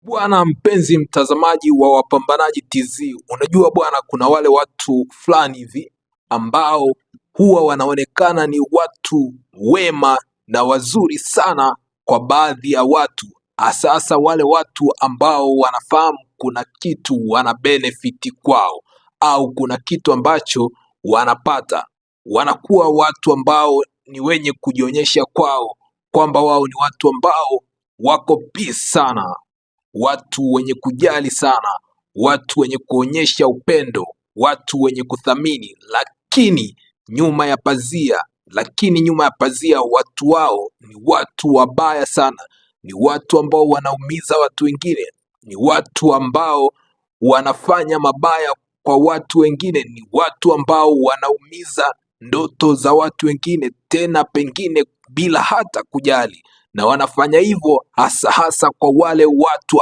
Bwana mpenzi mtazamaji wa Wapambanaji TZ, unajua bwana, kuna wale watu fulani hivi ambao huwa wanaonekana ni watu wema na wazuri sana kwa baadhi ya watu, hasa wale watu ambao wanafahamu kuna kitu wana benefit kwao au kuna kitu ambacho wanapata. Wanakuwa watu ambao ni wenye kujionyesha kwao kwamba wao ni watu ambao wako peace sana, watu wenye kujali sana, watu wenye kuonyesha upendo, watu wenye kuthamini, lakini nyuma ya pazia, lakini nyuma ya pazia watu wao ni watu wabaya sana, ni watu ambao wanaumiza watu wengine, ni watu ambao wanafanya mabaya kwa watu wengine, ni watu ambao wanaumiza ndoto za watu wengine, tena pengine bila hata kujali, na wanafanya hivyo hasa hasa kwa wale watu